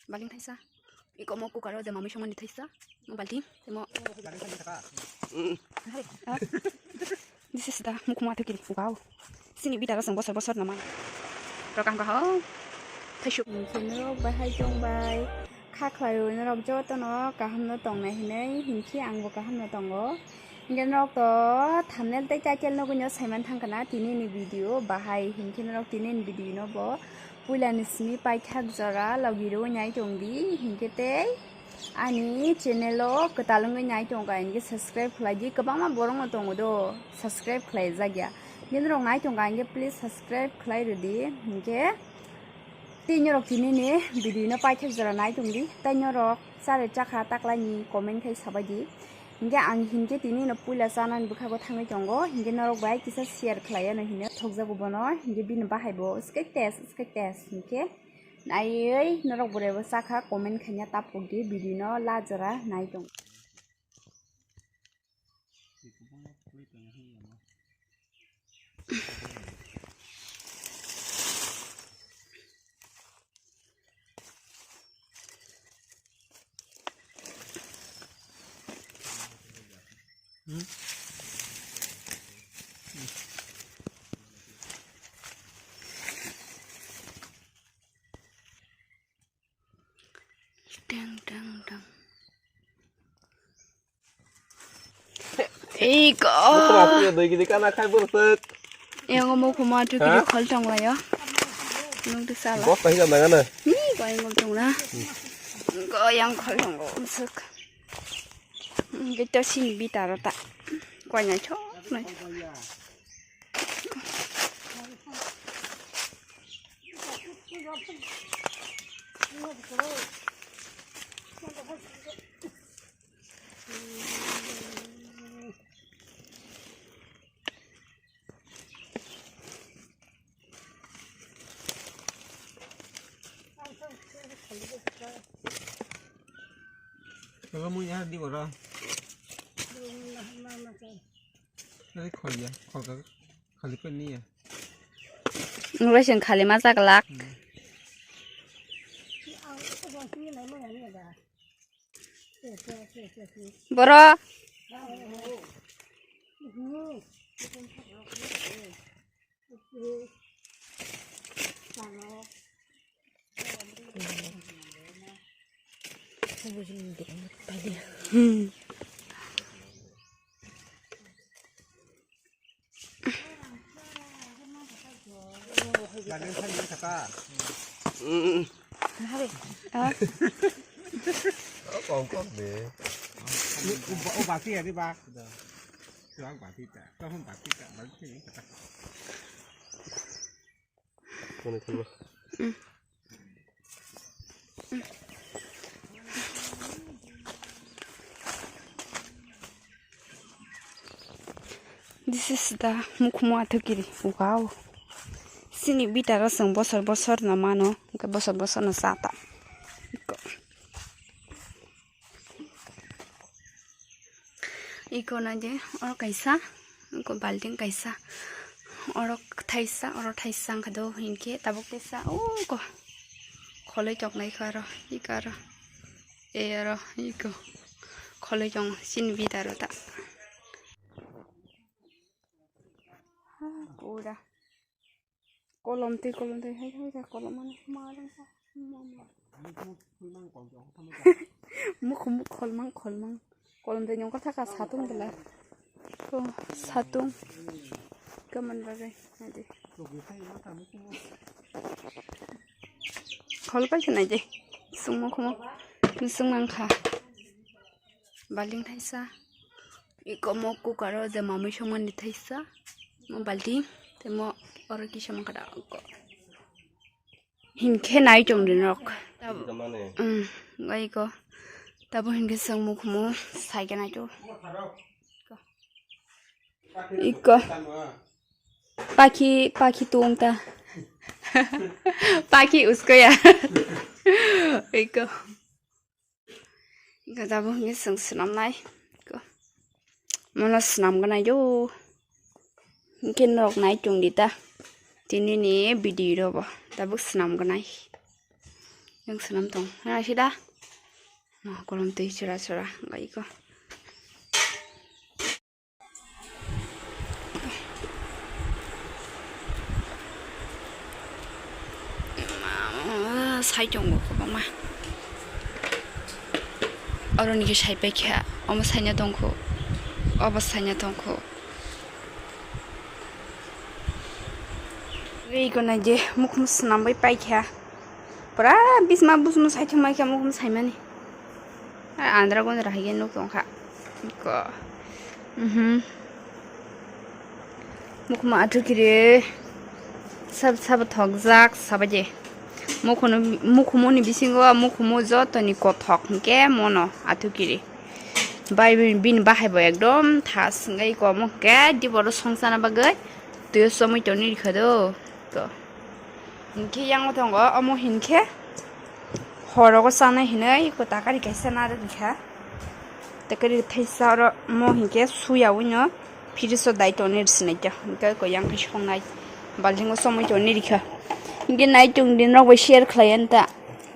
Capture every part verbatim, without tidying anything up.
Baling thaisa. Iko mo cooker o je mamui songmani thaisa. Mo balting, tei mo. This is the mukhumu athukiri. Wow. Sini bita rosong bosor bosor no mano. Rokam kaho. Thaisuk. Sini rok bahai tong bai. Kha khlai rwi norok jotono kaham no tongnai hinwi hinkhe ang bo kaham no tongo. Hinkhe norok to thumbnail tei title nugwi no saiman thangkha na tini ni video bahai hinkhe norok tini ni video no bo puila ni simi paithak jora logi rwi nai tong di hinkhe tei ani channel o kwtal wngwi nai tong kha hinkhe subscribe khlai di kwbangma borok no tongo do subscribe khlai jak ya hinkhe norok nai tong kha hinkhe please subscribe khlai rw di hinkhe. Tei norok tini ni video no paithak jora nai tong di, tei norok chare chakha taklai ni comment khai sabai di. Hinkhe ang hinkhe tini no puila chanani bwkhago thangwi tongo, hinkhe norok bai kisa share khlai ano hinwi thokjago bono, hinkhe bini bahai bo skek tes, skek tes hinkhe naiwi norok bo rebo chakha comment khaina tapuk di video no la jora nai tong. Dang dang dang. Iko. Mukhumu athukiri doi gidi kana khai borosok. Yang mukhumu athukiri khol tong layo. Nung tu sala. Bos tahi jam nangana. Ni ko yang tong na. Ko yang khol tong ko suk. Kita sin bita rata. Ko nya chok na. Kaga mui ya di bora. Ari khol ya, khol ka khali pe ni ya. Nung bai seng khali ma jak lak. Boro. Hmm. Kong kong de. O bati ya di ba. Tuang bati ta. Tuang bati ta. Bati ta. Kono thangma. This is the mukhumu athukiri. Wow. Sini bita rosong bosor bosor no mano. Bosor bosor no sata. Iko naidi, oro kaisa, iko balting kaisa, oro thaisa, oro thaisa wngkha do, hinkhe tabuk tesa, o iko kholoi toknai kha aro, iko aro, e aro, iko kholoi tong, chini bita aro ta. Ha, pura. Kolom twi, kolom twi, hai, hai, hai, kolom ano ma rang sa, ma, ma. Mukhu, mukhu, kholmang, kholmang. Kolom twi nyongkor thaka satung bela. Ko, satung. Kaman bagai, adi. Khol pai khe nai de. Sung mukhu, sung mangkha. Balting thaisa. Iko mo cooker o je mamui songmani thaisa. Mo balting. Tei mo oro kisa mangkha da ko. Hinkhe nai chong rinok. Tab-, um, gai ko. Tabo hinkhe sung mukhumu sai khe nai to. Iko. Pakhi, pakhi tung ta. Pakhi usko ya. Iko. Gada bo hwnwi chwng swnamnai. Ko. Mano swnam gwnai do. Hwnkhe norok nai tongdi ta. Tini ni video robo tabuk swnam gwnai. Yang swnam tong. Nasi da? Ma kolom twi chwra chwra gaiko. Sai tongo kwbangma. Oroni khe sai paikha, omo saina tongkho, obo saina tongkho. Ri gwnai je mukhum swnamwi paikha. Pura bisma busma saithangma khe mukhum saimani. Andra gondra hai khe nuk tongkha. Ko. Mhm. Mukhum athukiri. Sab sab thokjak sabaje. Mukhumu, mukhumuni bisingo mukhumu jotoni kothok hwnkhe mono athukiri. Bai bini bahai bo ekdom thas wngwi komo hwnkhe diboro songchana bagwi twiyo somoi tongni rikha do. To. Hinkhe yango tongo omo hinkhe horogo chanai hinwi ko takari kaisa narwk rikha. Takari thaisa oro mo hinkhe suya wino fridge o dai tongni rwsinaikha. Hinkhe ko yang khe songnai baltingo somoi tongni rikha. Hinkhe nai tongdi norok bai share khlai ani ta.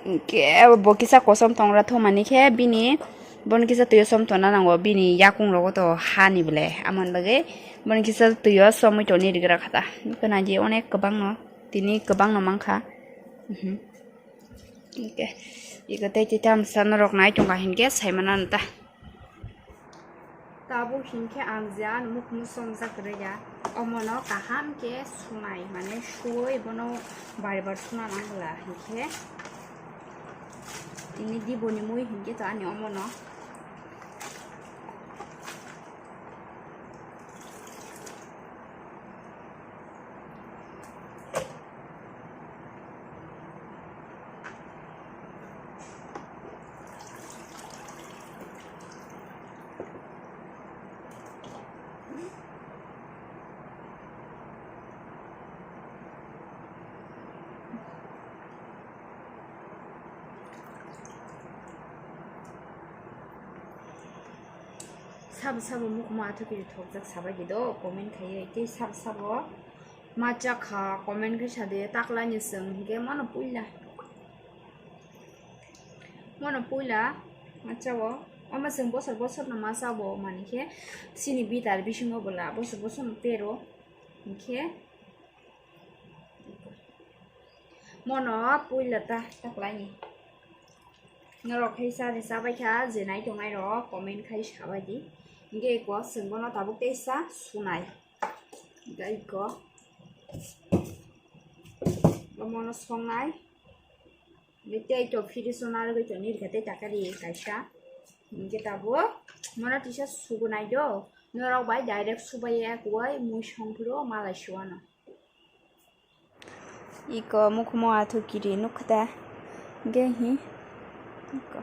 Hinkhe bo kisa kosom tongra thumani khe bini Bono kisa twiyo som tonna nango, bini yakung rogo to hani bole, amoni bagwi bono kisa twiyo somwi tonni rigra kha ta. Nukha na je onek kwbangno, tini kwbangno mankha. Mhm. Oke, iko tei tei tamsa norok nai tongkha hinkhe saimano ta. Tabuk hinkhe ang je ano mukhung songjak kwrwi ya, omono kaham khe sunai, mane suwi bono bar bar suna nang bwla hinkhe. Tini diboni mui hinkhe to ani omono. Sabo sabo mukhuma athukiri thokjak sabaidi do comment khaiwi tei sabo sabo ma chakha comment khai sadi taklaini chwng hinkhe mano puila. Mano puila ma chao, omo chwng bosor bosor no ma chao mani khe chini bitar bisingo bwla bosor bosor no pero hinkhe. Mono puila ta taklaini. Norok khe chari chabaikha je nai tongnai rok comment khai sabaidi. Hinkhe eko chwng bono tabuk teisa sunai. Hinkhe eko omono songnai. Hinkhe tei to fridge o narwgwi tongni rikha tei takari kaisa. Hinkhe tabuk mono tisa sugunai do. Norok bai direct subai ya kuwai mui songphuru malai suwano. Iko mukhumo athu kiri nukha ta. Ge hi. Iko.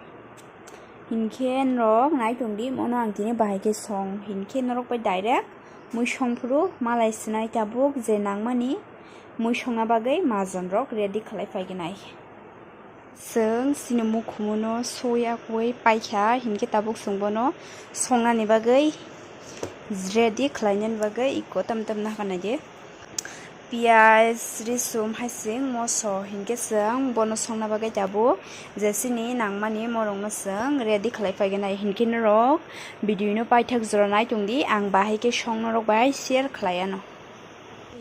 Hinkhe norok nai tongdi, mono ang tini bahai khe song. Hinkhe norok bai direct mui songphuru malai sinai tabuk je nangmani mui songna bagwi majon rok ready khlai phai gwnai. Chwng chini mukhumuno sui akui paikha, hinkhe tabuk chwng bono songnani bagwi ready khlainani bagwi iko tam tam nahaka naidi. Piyaj, risum, haising, moso hinkhe chwng bono songna bagwi tabuk je chini nangmani morokno chwng ready khlai phaiganai. Hinkhe norok video no paithak jora nai tongdi, ang bahai khe song norok bai share khlai anw.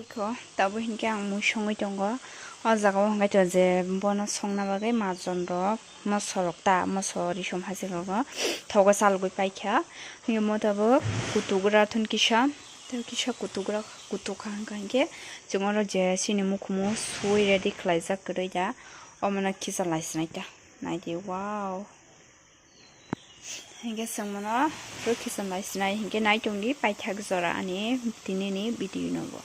Iko tabuk hinkhe ang mui songwi tongo. O jaga o hinkhe to je bono songna bagwi majon rok moso rok ta, moso risum haising rogo thogo chalogwi paikha. Hinkhe mo tabuk kutugra thun kisa, tei kisa kutugra kutukha hinkha hinkhe chwng oro je chini mukhumu sui ready khlaijak kwrwi da, omono kisa lai sinai ta. Naidi, wow. Hinkhe chwng mono rwkhi chwng lai sinai hinkhe nai tongdi paithak jora ani tini ni video no bo.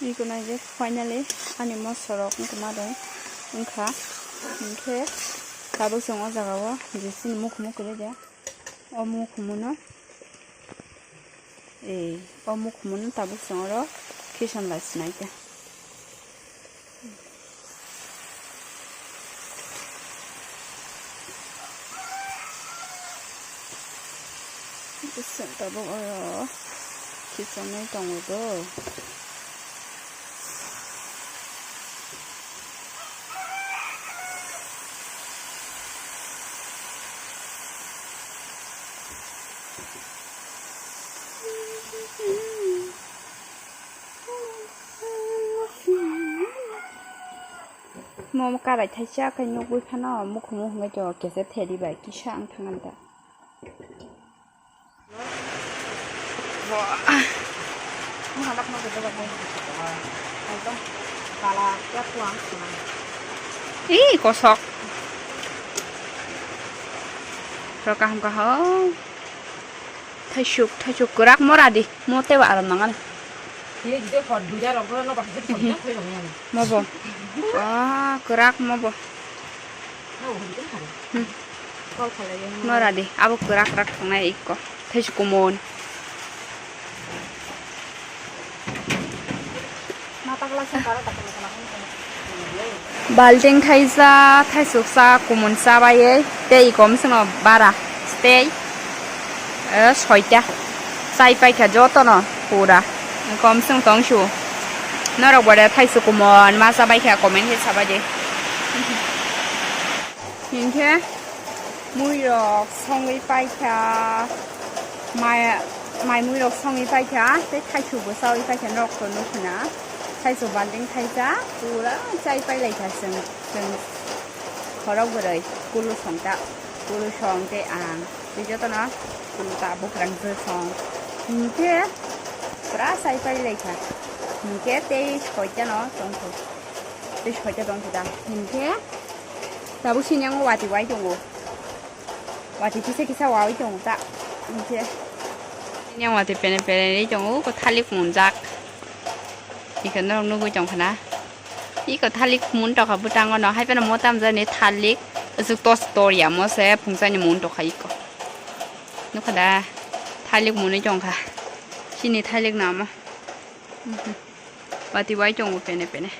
Iko nai je finally ani moso rok wngkha ma rwng wngkha hinkhe tabuk chwng o jaga o je chini mukhumu kwrwi de. O mukhumuno, ei, o mukhumuno tabuk chwng oro khisan lai sinai khe. Bwswk tabuk oro khichonwi tongo do. Mo karai thaisa khe nugwi phano mukhungo hwnwi tongo kisa theri bai kisa wng thangani da. Ih, kosok. Ro kaham kaham. Thaisuk, thaisuk kwrak mora di. Mo teibo aram nangani. Mobo. Ah, kwrak mobo. Hmm. Nora di, abo kwrak kwrak tongnai ikko. Thaisuk kumun. Balting thaisa, thaisuksa, kumunsa baiwi tei ikko omswkno bara tei, eh, soita. Chai paikha jotono pura. Ikko omswk tongsu. Norok bode thaisuk kumun ma cha baikha comment khe sabaidi. Hinkhe muirok songwi paikha, mai, mai muirok songwi paikha, tei thaisukbo chawi paikha, norok to nukho na. Thaisuk balting thaisa, pura chai pailaikha chwng, chwng khorok bwrwi, kulu songta, kulu song tei ang, tei jotono kulu ta bukrang jwsong. Hinkhe pura chai pailaikha, hinkhe tei soitano tongkho. Tei soita tongkhe ta. Hinkhe tabuk sini ang watwi wai tongo. Watwi kisa kisa wai tongo ta. Hinkhe sini ang watwi pene pene ri tongo, ko thalik munjak. Ikhe norok nugwi tongkha na. Iko thalik mun tokha bwtango no, hai phano mo tamjani thalik. Aswk tos tor ya mo se phungsa ni mun tokha iko. Nukha da, thalik munwi tongkha. Sini thalik namo. Mhm. Watwi wai tongo pene pene.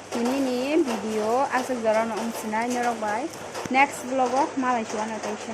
Tini ni video aswk jora no wng sinai norok bai. Next vlog o malai chuano kaisa.